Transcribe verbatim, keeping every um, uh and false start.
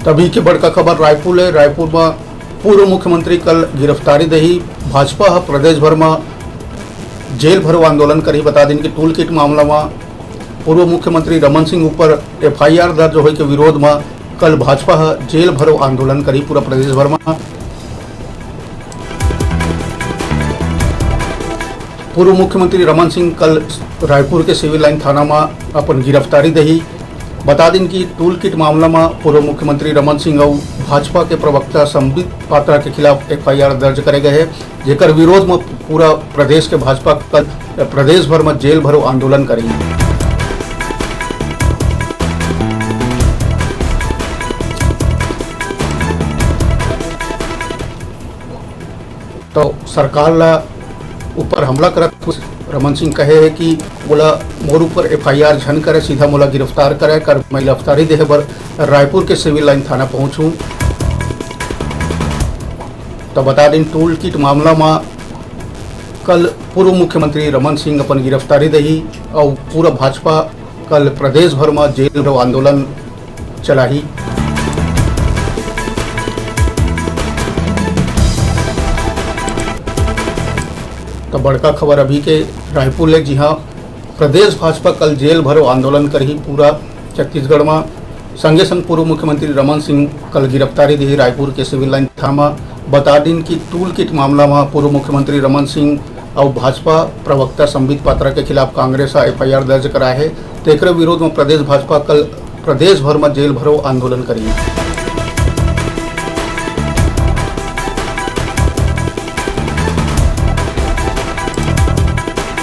तभी के बड़का खबर रायपुर ले। रायपुर म पूर्व मुख्यमंत्री कल गिरफ्तारी देही। भाजपा ह प्रदेश भर म जेल भरो आंदोलन करही। बता दिन कि टूल किट मामला म पूर्व मुख्यमंत्री रमन सिंह ऊपर एफआईआर दर्ज होए के विरोध म कल भाजपा ह जेल भरो आंदोलन करही पूरा प्रदेश भर म। पूर्व मुख्यमंत्री रमन सिंह कल रायपुर के सिविल लाइन थाना म अपन गिरफ्तारी देही। बता दिन कि टूल किट मामला म पूर्व मुख्यमंत्री रमन सिंह अउ भाजपा के प्रवक्ता संबित पात्रा के खिलाफ एफआईआर दर्ज करे गए हे, जेकर विरोध म पूरा प्रदेश के भाजपा कल प्रदेश भर म जेल भरो आंदोलन करही। तो सरकार ला ऊपर हमला करत रमन सिंह कहे हे कि मोला, मोर ऊपर एफआईआर झन करे, सीधा मोला गिरफ्तार करे, कर मैं गिरफ्तारी देहे बर रायपुर के सिविल लाइन थाना पहुंचूं। तो बता दिन टूल किट मामला म कल पूर्व मुख्यमंत्री रमन सिंह अपन गिरफ्तारी देही अउ पूरा भाजपा कल प्रदेश भर म जेल भरो आंदोलन चलाही। तो बड़का खबर अभी के रायपुर ले, जिहां प्रदेश भाजपा कल जेल भरो आंदोलन करही पूरा छत्तीसगढ़ म। संगे संग पूर्व मुख्यमंत्री रमन सिंह कल गिरफ्तारी देही रायपुर के सिविल लाइन थाना म। बता दिन कि टूल किट मामला म पूर्व मुख्यमंत्री रमन सिंह अउ भाजपा प्रवक्ता संबित पात्रा के खिलाफ कांग्रेस ह एफआईआर दर्ज कराए हे। तेकरे विरोध म प्रदेश भाजपा कल प्रदेश भर म जेल भरो आंदोलन करही।